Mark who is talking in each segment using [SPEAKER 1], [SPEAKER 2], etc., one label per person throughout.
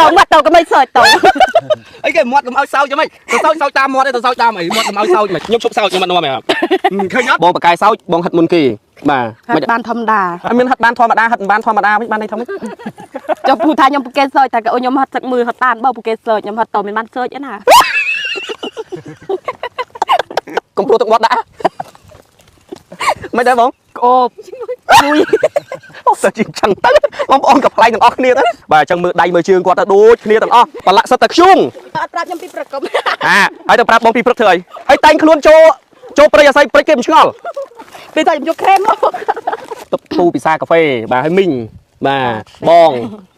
[SPEAKER 1] តមកតក៏មិនសើចត
[SPEAKER 2] អីគេមាត់កុំឲ្យសើចយ៉ាងម៉េចទៅសើចសើចតាមមាត់ទេទៅសើចតាមអីមាត់កុំឲ្យសើចមិនខ្ញុំឈប់សើចខ្ញុំអត់នាំទេឃើញអត់បងបកកែសើចបងហិតមុនគេបាទ
[SPEAKER 1] ហិតបានធម្មតា
[SPEAKER 2] អត់មានហិតបានធម្មតាហិតមិនបានធម្មតាវិញបានន័យថាម៉េច
[SPEAKER 1] ចុះពូថាខ្ញុំពូគេសើចតែក៏ខ្ញុំហត់ទឹកមើលហត់តានបើពូគេសើចខ្ញុំហត់តមិនបានសើចឯណា
[SPEAKER 2] កុំព្រួទឹកមាត់ដាក់មិនដែរបង
[SPEAKER 1] ក្អូប
[SPEAKER 2] ជួយអូសើជាងចឹងទៅបងប្អូនក៏ប្លែកទាំងអស់គ្នាទៅបាទអញ្ចឹងមើលដៃមើលជើងគាត់ទៅដូចគ្នាទាំងអស់ប្រឡាក់សិតតែខ្ជុង
[SPEAKER 1] អត់ប្រាប់ខ្ញុំពីព្រឹកកុំ
[SPEAKER 2] អាហើយទៅប្រាប់បងពីព្រឹកធ្វើអីហើយតែងខ្លួនចូលចូលព្រៃអាស័យព្រៃគេមិនឆ្ងល់
[SPEAKER 1] ពេលថាខ្ញុំយកក្រែមមក
[SPEAKER 2] ទឹកទូពិសាកាហ្វេបាទហើយមីងបាទបង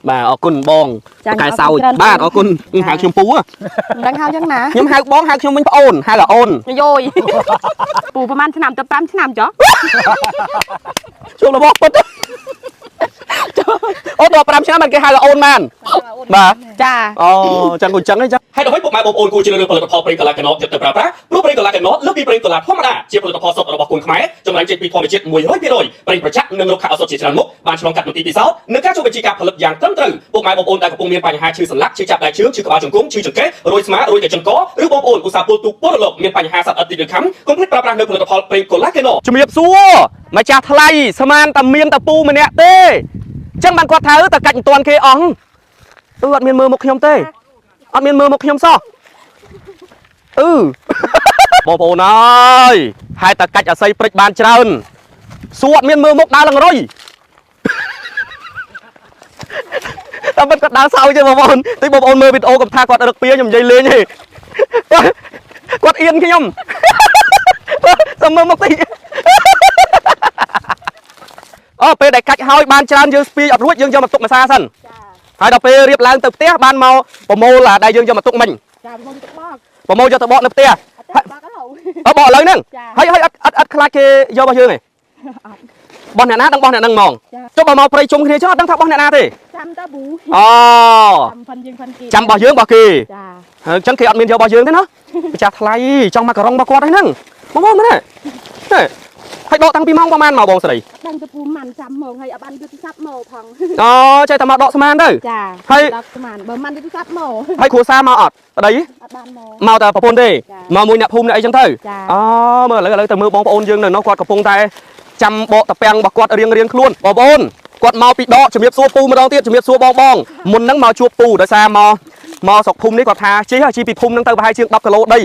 [SPEAKER 2] បាទអរគុណបងតកែសោចបាទអរគុណហៅខ្ញុំពូ
[SPEAKER 1] មិនដឹងហៅយ៉ាងណា
[SPEAKER 2] ខ្ញុំហៅបងហៅខ្ញុំវិញប្អូនហៅអូន
[SPEAKER 1] យយពូប្រហែលឆ្នាំទៅ5ឆ្នាំចុះ
[SPEAKER 2] ជួបរបស់ពិតអូដល់5ឆ្នាំបានគេហៅអូនបានបាទ
[SPEAKER 1] ចា
[SPEAKER 2] អូចឹងក៏ចឹងឯងចឹង
[SPEAKER 3] ហេតុអ្វីពុកម៉ែបងប្អូនគួរជ្រើសរើសផលិតផលប្រេងកាឡាកេណតយកទៅប្រើប្រាស់ព្រោះប្រេងកាឡាកេណតលើសពីប្រេងកាឡាធម្មតាជាផលិតផលសុទ្ធរបស់កូនខ្មែរចម្រាញ់ចេញពីធម្មជាតិ100%ប្រេងប្រឆាក់និងរុក្ខឱសថជាច្រើនមុខបានឆ្លងកាត់មន្ទីរពិសោធន៍និងការចុះបញ្ជីការផលិតយ៉ាងត្រឹមត្រូវពុកម៉ែបងប្អូនដែលកំពុងមានបញ្ហាឈឺសន្លាក់ឈឺចាប់ដៃជើងឈឺក្បាលជង្គង់ឈឺចង្កេះរោយស្មារោយតែចង្កឬបងប្អូនឧស្សាហ៍ពុលទូពលរលកមានបញ្ហាសត្វល្អិតទីដឺខំកុំភ្លេចប្រើប្រាស់នៅផលិតផលប្រេងកូឡាកេណត
[SPEAKER 2] ជំរាបសួរម្ចាស់ថ្លៃស្មានតែមានតពូម្នាក់ទេចឹងបានគាត់ថាតែកាច់មិនតាន់គេអស់អឺអត់មានមើលមុខខ្ញុំទេអត់មានមើលមុខខ្ញុំសោះអឺបងប្អូនអើយហេតុតែកាច់អាស័យព្រិចបានច្រើនសួរអត់មានមើលមុខដើរឡើងរុយតែមិនគាត់ដើរសើចទេបងប្អូនតិចបងប្អូនមើលវីដេអូកុំថាគាត់រឹកពៀខ្ញុំនិយាយលេងទេគាត់អៀនខ្ញុំសុំមើលមុខតិចអូពេលដែលកាច់ហើយបានច្រើនយើងស្ពាយអត់រួចយើងយកមកទុកម្សាសិនហើយដល់ពេលរៀបឡើងទៅផ្ទះបានមកប្រមូលអាដែលយើងយកមកទុកមិញ
[SPEAKER 1] ចាមកទៅបក
[SPEAKER 2] ប្រមូលយកទៅបកនៅផ្ទះ
[SPEAKER 1] អត់ទៅបកឥឡូវ
[SPEAKER 2] អបកឥឡូវហ្នឹង
[SPEAKER 1] ចា
[SPEAKER 2] ហើយហើយអត់អត់អត់ខ្លាចគេយករបស់យើងទេ
[SPEAKER 1] អត់
[SPEAKER 2] បោះអ្នកណាដឹងបោះអ្នកហ្នឹងហ្មង
[SPEAKER 1] ចា
[SPEAKER 2] ចុះបើមកព្រៃជុំគ្នាចុះអត់ដឹងថាបោះអ្នកណាទេ
[SPEAKER 1] ចាំតើពូ
[SPEAKER 2] អូ
[SPEAKER 1] ចាំផិនយើងផិនគេ
[SPEAKER 2] ចាំបោះយើងបោះគេ
[SPEAKER 1] ចា
[SPEAKER 2] ហើយអញ្ចឹងគេអត់មានយករបស់យើងទេណាម្ចាស់ថ្លៃចង់មកករងរបស់គាត់ហ្នឹងបងប្អូនមែនទេហេហើយដកតាំងពីម៉ោងប្រហែលមកបងស្រី
[SPEAKER 1] ដឹងទៅពូម៉ាន់ចាំមកហើយអត់បានយកទូរស័ព្ទមកផង
[SPEAKER 2] អូចេះតែមកដកស្មានទៅ
[SPEAKER 1] ចា
[SPEAKER 2] ហើយ
[SPEAKER 1] ដល់ស្មានបើម៉ាន់យកទូរស័ព្ទមក
[SPEAKER 2] ហើយគ្រួសារមកអត់ប្តី
[SPEAKER 1] អត់បានមក
[SPEAKER 2] មកតែប្រពន្ធទេ
[SPEAKER 1] ចា
[SPEAKER 2] មកមួយអ្នកភូមិអ្នកអីចឹងទៅ
[SPEAKER 1] ចា
[SPEAKER 2] អូមើលឥឡូវឥឡូវទៅមើលបងប្អូនយើងនៅនោះគាត់កំពុងតែចាំបកតាពាំងរបស់គាត់រៀងរៀងខ្លួនបងប្អូនគាត់មកពីដកជំរាបសួរពូម្ដងទៀតជំរាបសួរបងបងមុនហ្នឹងមកជួបពូដោយសារមកមកស្រុកភូមិនេះគាត់ថាជិះហើយជិះពីភូមិហ្នឹងទៅប្រហែលជាង10គីឡូដី